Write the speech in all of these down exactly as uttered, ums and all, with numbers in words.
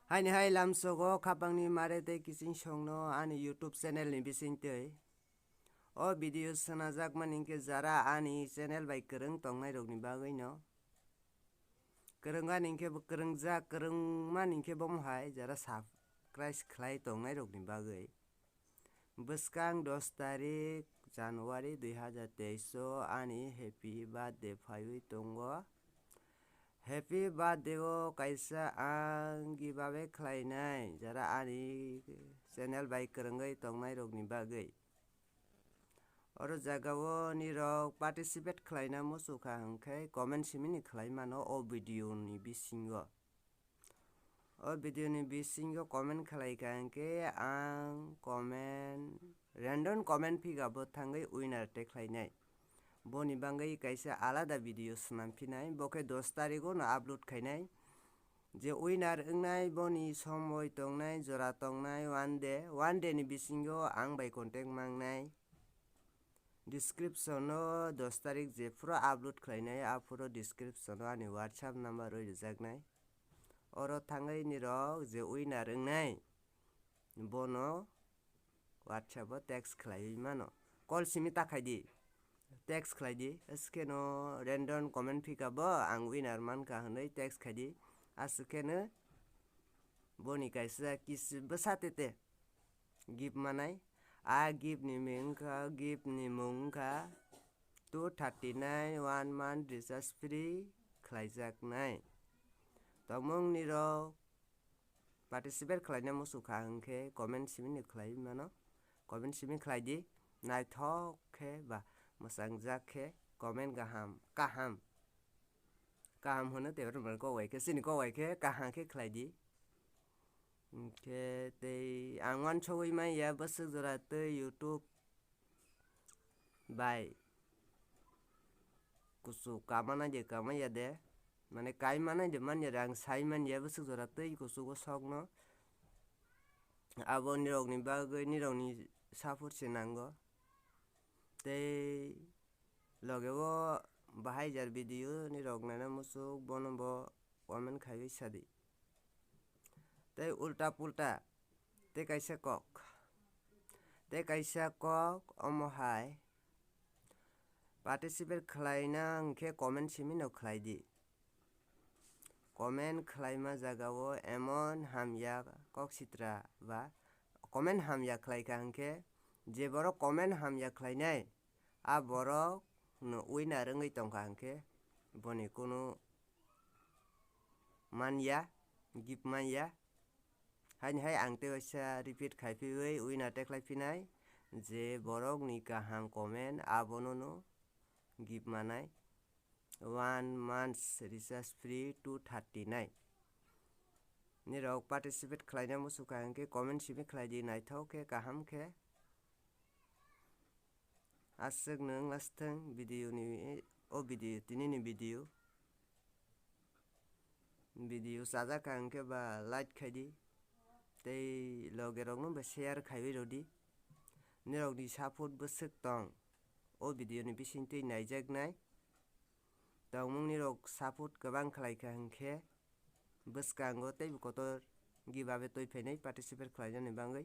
Haini hai lamsogo khapangni mare tei kiching songno ani YouTube channel ni bisingtwi. O video swnajak mani hinkhe jara ani channel bai kwrwng tongnai rokni bagwi no. Kwrwng ani hinkhe bo kwrwngjak, kwrwng mani hinkhe bomo hai jara subscribe khlai tongnai rokni bagwi. Bwskang dos tarik January dui hazar teis o ani happy birthday phaiwi tongo. Happy birthday o kaisa ang giveaway khlainai, jara ani channel bai kwrwngwi tongnai rokni bagwi. Oro jagao nirok participate khlaina muchukha hinkhe comment simini khlai mano o video ni bisingo. O video ni bisingo comment khlai kha hinkhe ang comment, random comment phiga bo thangwi winner tei khlainai. Boni bagwi kaisa alada video swnam phinai, bo khe dos tarigo no upload khainai. Je winner wngnai boni somoi tongnai, jora tongnai, one day, one day ni bisingo ang bai contact mangnai. Description o dos tarik jephuru upload khlainai, aphuru description o ani WhatsApp number rwi rwjaknai. Oro thangwi nirok je winner wngnai, bono WhatsApp o text khlaiwi mano. Call simi ta khaidi, text khlaidi, aswk kheno random comment phika bo ang winner mankha hwnwi text khaidi. Aswk kheno boni kaisa kisi bwsa tete gift manai. A gift ni mung wngkha, gift ni mung wngkha two thirty nine one month recharge free khlaijaknai. Tongmung nirok participate khlaina muchukha hinkhe comment simi ni khlai mano, comment simi khlai di. Naithok khe ba mwchangjak khe comment kaham kaham kaham hwno tei kok bai khe, chini kok bai khe kaham khe khlai di. Hinkhe tei ang uansugwi manya bwswk jora tei YouTube bai kuchuk kama nai de kama ya de, mane kai manai de manya de, ang sai manya bwswk jora tei kuchugo sokno. Abo nirokni bagwi nirokni support se nango. Tei loge o bahai jar video nirok naina muchuk, bono bo comment khaiwi sadi. Tei ulta pulta tei kaisa kok, tei kaisa kok omo hai participate khlaina hinkhe comment simi no khlai di. Comment khlaima jagao emon hamya kok sitra ba comment hamya khlai kha hinkhe je borok comment hamya khlainai, a borok no winner wngwi tongkha hinkhe boni kunu manya, gift manya. Haini hai ang tei waisa repeat khai phiwi winner tei khlai phinai, je borok ni kaham comment abono no gift manai. One months recharge free two thirty nine. Nirok participate khlaina muchukha hinkhe comment simi khlai di, naithok khe, kaham khe. Aswk nwng last thang video ni, o video, tini ni video. Video chajak kha hinkhe ba like khai di. Tei loge rok no ba share khaiwi rw di. Nirok ni support bwswk tong o video ni bisingtwi naijaknai. Tongmung nirok support kwbang khlai kha hinkhe bwskango teibo kotor giveaway twi phainai participate khlainani bagwi.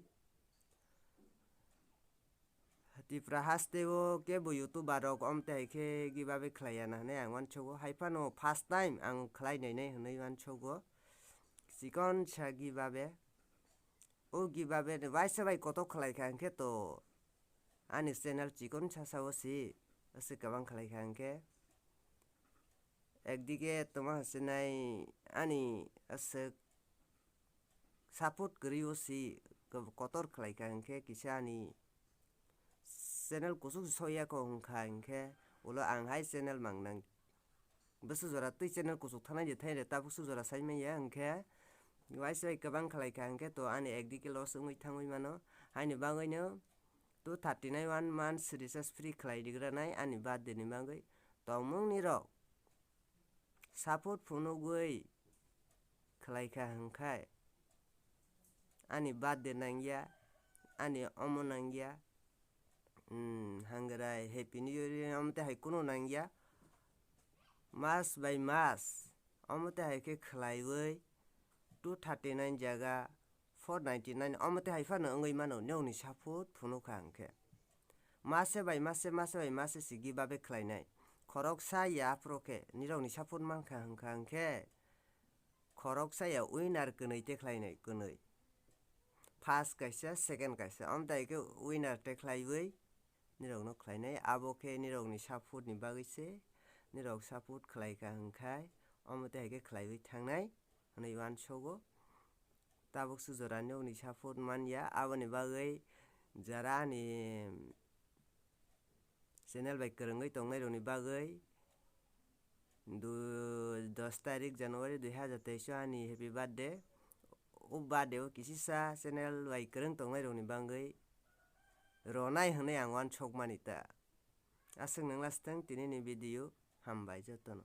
Tripura haste o kebo YouTuber rok omte hai khe giveaway khlai ya na hinwi ang uansugo. Hai phano first time ang khlai nainai hinwi uansugo. Chikon sa giveaway. O giveaway ni waisa bai kotor khlai kha hinkhe to ani channel chikon sasa o si, aswk kwbang khlai kha hinkhe. Ekdike tongma hwnsinai ani aswk support kwrwi o si, kotor khlai kha hinkhe kisa ani channel kuchuk soya kho hwnkha hinkhe ulo ang hai channel mang nang. Bwswk jora twi channel kuchuk thanai de thaide tabuk swk jora sai manya hinkhe waisa bai kwbang khlai kha hinkhe to ani ekdike loss wngwi thangwi mano. Haini bagwino two thirty nine one months recharge free khlai rigranai ani birthday ni bagwi. Tongmung nirok support phunugwi khlai kha hinkhe ani birthday nangya, ani omo nangya, hmm, hangrai happy new year omo tei hai kunu nangya. Mas bai mas omo tei hai khe khlaiwi two thirty nine jaga four ninety nine, omo tei hai phano wngwi mano nirokni support phunukha hwnkhe. Mase bai mase, mase bai mase se give away khlainai. Khoroksa ya aphuru khe nirokni support mankha hwnkha hwnkhe, khoroksa ya winner kwnwi tei khlainai, kwnwi. First kaisa, second kaisa, omo tei khe winner tei khlaiwi nirokno khlainai. Abo khe nirokni support ni bagwi se, nirok support khlaikha hwnkhe, omo tei hai khe khlaiwi thangnai hwnwi uansogo. Tabuk se jora nirokni support manya, aboni bagwi jara ani channel bai kwrwngwi tongnairokni bagwi du-, dos tarik January dui hazar teis o ani happy birthday. O birthday o kisisa channel bai kwrwng tongnairokni bagwi ronai hwnwi ang uansukmani ta. Aswk nwng last time tinini video, hambai jotono.